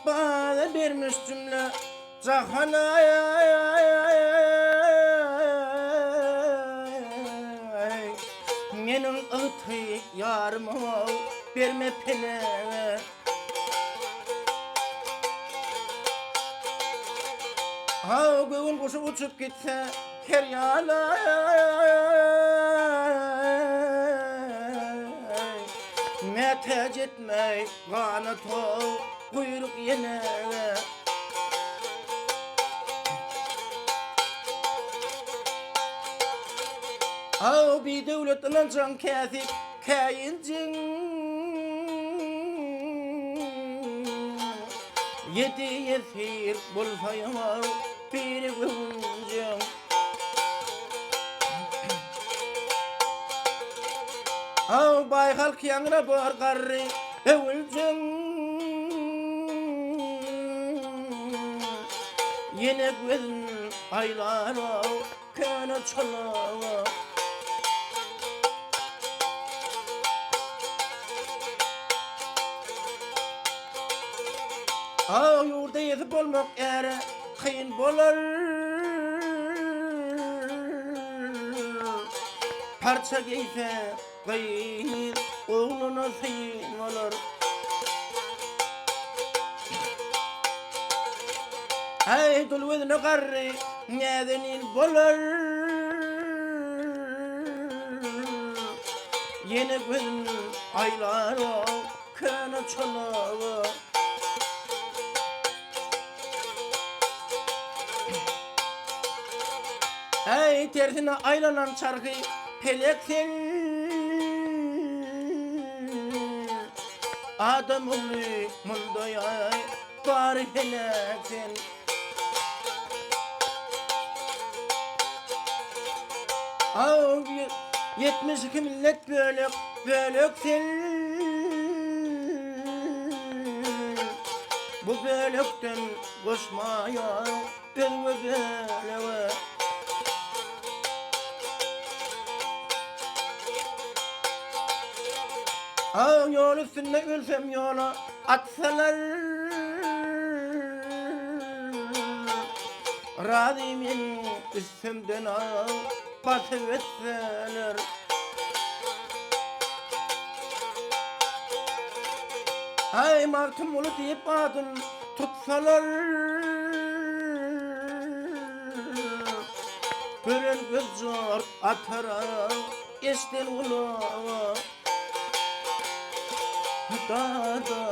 Pelekbaza bermiş jümle jahana. Meniň ygtyýarymy berme pelege. Haw göwün guşy uçup gitse her ýana. Mätäç etmeý ganata guýruk ýenege. Haw bidöwlet ynanjaň käsip käýinjiň. Ýedi ýesir bolsaýam biri göwünjeň. Haw baý halk ýaňra bor garry öwüljeň. Ýene gözün aýlar köne çolaga. Ak ýurda eýesi bolmak äre kyn bolar. Parça geýse gyz ogluna syn bolar. Äý dul gözüne garry näzenin bolar. Ýene gözün aýlar o. Köne çolaga. Äý, tersine aýlanan çarhy pelek sen. Adam ogly munda ýaý, bary heläk sen. Aw, 72 millet bölek, bölek sen. Bu bölekden goşmaýar özge bölege. Aw, ýol üstünde ölsem ýola atsalar. Razy men üstümden basyp ötseler. Aý Magtymguly diýip adyn tutsalar. Gören göz jor atar eşden gulaga. Da da.